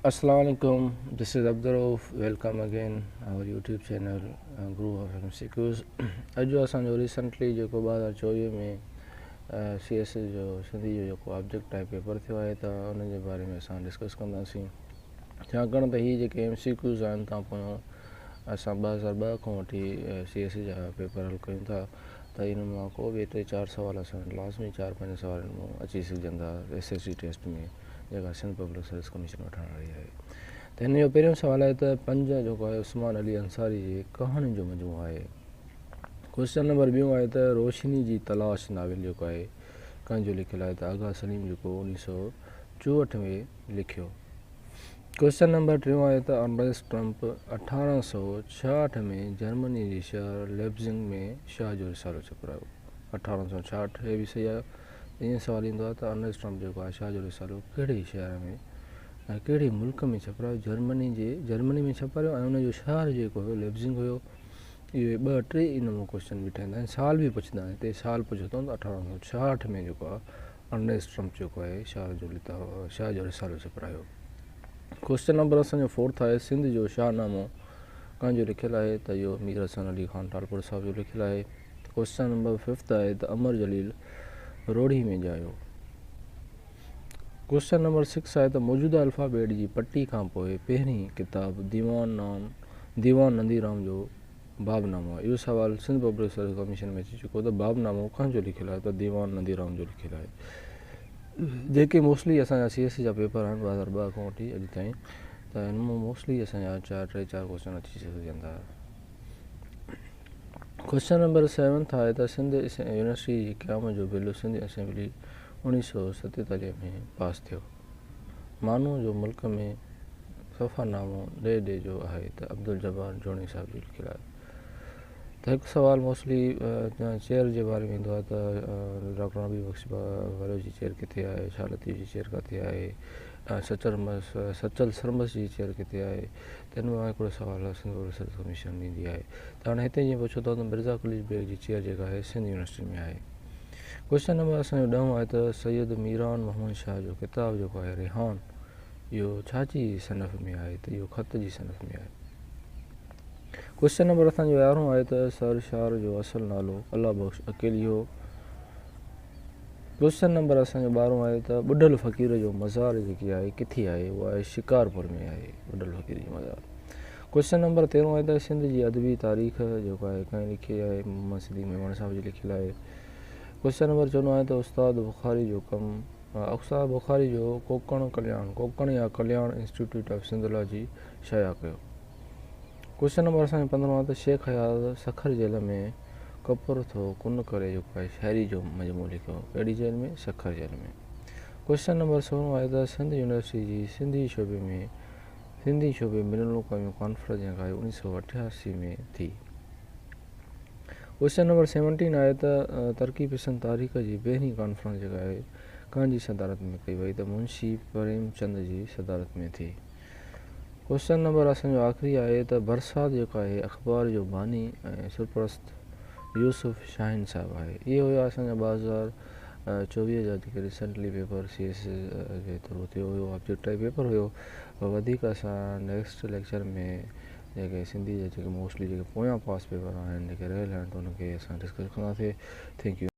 السلام عليڪم this is Abdul Rauf welcome again our YouTube channel group of M C Qs اڄ جو اسان جو ريسنٽلي جيڪو 2024 ۾ سي ايس ايس جو سنڌي جو جيڪو آبجيڪٽ ٽائپ پيپر ٿيو آهي ته ان جي باري ۾ اسان ڊسڪس ڪنداسين ڇاڪاڻ ته هي جيڪي ايم سي ڪيوز آهن تان پويون اسان 2002 کان وٺي سي ايس ايس جا پيپر حل ڪيون ٿا ته ان مان ڪو به ٽي چار سوال اسان لازمي چار پنج سوال ان مان اچي سگهجن ٿا ايس ايس سي ٽيسٽ ۾ جيڪا سنڌ پبلڪ سروس ڪميشن وٺڻ واري آهي ته هن جو پهريون سوال آهي ته پنج جيڪو آهي عثمان علي انصاري جي ڪهاڻين جو مجموعو آهي. ڪوئسچن نمبر ٻيون آهي ته روشني جي تلاش ناول جيڪو آهي ڪنهن جو لکيل آهي ته آغا سليم جيڪو 1964 ۾ لکيو. ڪوئسچن نمبر ٽيون آهي ته ارنيسٽ ٽرمپ 1866 ۾ جرمني جي شهر ليپزنگ ۾ شاهه جو رسالو ڇپرايو. 1866 هي به صحيح آهي. ائين سوال ايندو آهي ته ارنيسٽ ٽرمپ جيڪو آهي شاهه جو رسالو ڪهڙي شهر ۾ ۽ ڪهڙي ملڪ ۾ ڇپرايو جرمني جي جرمني ۾ ڇپرايو ۽ ان جو شهر جيڪو هيو ليپزنگ هيو. اهي ٻه ٽي ان مان ڪوئسچن به ٺهندا آهن سال به پڇندا آهن هتي سال پڇيو اٿئون ته 1866 ۾ جيڪو آهي ارنيسٽ ٽرمپ جيڪو آهي شاهه جو شاهه جو رسالو ڇپرايو. ڪوئسچن نمبر اسان جو فورٿ آهي سنڌ جو شاهه نامو ڪنهن جو لکيل آهي ته اهو مير حسن علي خان ٽالپر صاحب جو لکيل آهي. ڪوئسچن نمبر ففٿ آهي ته امر جليل روهڙي ۾ ڄايو. ڪوئسچن نمبر سڪس آهي ته موجوده الفابيٽ جي پٽي کان پوء پهرين ڪتاب ديوان نام ديوان ننديرام جو باب نامو آهي. اهو سوال سنڌ پبلڪ سروس ڪميشن ۾ اچي چڪو ته باب نامو ڪنهن جو لکيل آهي ته ديوان ننديرام جو لکيل آهي. جيڪي موسٽلي اسان جا سي ايس سي جا پيپر آهن 2002 کان وٺي اڄ تائين ته ان مان موسٽلي اسان جا چار ٽي چار ڪوئسچن اچي سگهجن ٿا. ڪوئسچن نمبر سيونٿ آهي ته سنڌ يونيورسٽي جي قيام جو بل سنڌ اسيمبلي 1947 ۾ پاس ٿيو. مانو جو ملڪ ۾ صفا نامو ڏي ڏي جو آهي ته عبدالجبار جوڻي صاحب جو لکيل آهي ته هڪ سوال موسٽلي چيئر جي باري ۾ ايندو آهي ته ڊاڪٽر نبي بخش بلوچ جي چيئر ڪٿي آهي شاهه لطيف جي چيئر ڪٿي آهي سچل سرمس جي چيئر ڪٿي آهي ته ان مان هڪڙو سوال سنڌ پبلڪ سروس ڪميشن ڏيندي آهي ته هاڻي هتي جيئن پڇيو اٿو ته مرزا قليچ بيگ جي چيئر جيڪا آهي سنڌ يونيورسٽي ۾ آهي. ڪوئسچن نمبر اسان جو ڏهون آهي ته سيد ميران محمد شاهه جو ڪتاب جيڪو آهي ريحان اهو ڇا جي صنف ۾ آهي ته اهو خط جي صنف ۾ آهي. ڪوئسچن نمبر اسان جو يارهون آهي ته سر شار جو اصل نالو الله بخش اڪيلي هو. ڪوئسچن نمبر اسان جو ٻارهون آهي ته ٻڍل فقير جو مزار جيڪي آهي ڪٿي آهي اهو آهي شڪارپور ۾ آهي ٻڍل فقير جو مزار. ڪوئسچن نمبر تيرهون آهي ته سنڌ جي ادبي تاريخ جيڪو آهي ڪنهن لکي آهي محمد صديق ميمڻ صاحب جي لکيل آهي. ڪوئسچن نمبر چوڏهون آهي ته استاد بخاري جو ڪم استاد بخاري جو ڪوڪڻ ڪلياڻ ڪوڪڻ يا ڪلياڻ انسٽيٽيوٽ آف سنڌالاجي شايع ڪيو. ڪوئسچن نمبر اسان جو پندرهون آهي ته شيخ اياز سکر جيل ۾ ڪپر ٿو ڪن ڪري جيڪو آهي شاعري جو مجموعو لکيو ڪهڙي jail ۾ Sukkur jail ۾. Question number سورهون آهي ته سنڌ يونيورسٽي جي سنڌي شعبي ۾ سنڌي شعبي بين الاقوامي ڪانفرنس جيڪا آهي 1988 ۾ ٿي. ڪوئسچن نمبر سيونٽين آهي ته ترقي پسند تاريخ جي پهرين ڪانفرنس جيڪا آهي ڪنهن جي صدارت ۾ ڪئي وئي ته منشي پريم چند جي صدارت ۾ ٿي. ڪوئسچن نمبر اسان جو آخري آهي ته برسات جيڪو آهي اخبار جو باني ۽ سرپرست يوسف شاهين صاحب آهي. اهي هيا اسان جا 2024 جا جيڪي ريسنٽلي پيپر سي ايس جي ٿرو ٿيو هيو آبجيڪٽ ٽائپ پيپر هيو وڌيڪ اسان نيڪسٽ ليڪچر ۾ جيڪي سنڌي جا جيڪي موسٽلي جيڪي پويان پاس پيپر آهن جيڪي رهيل آهن ته انهن کي اسان ڊسڪس ڪنداسين thank you.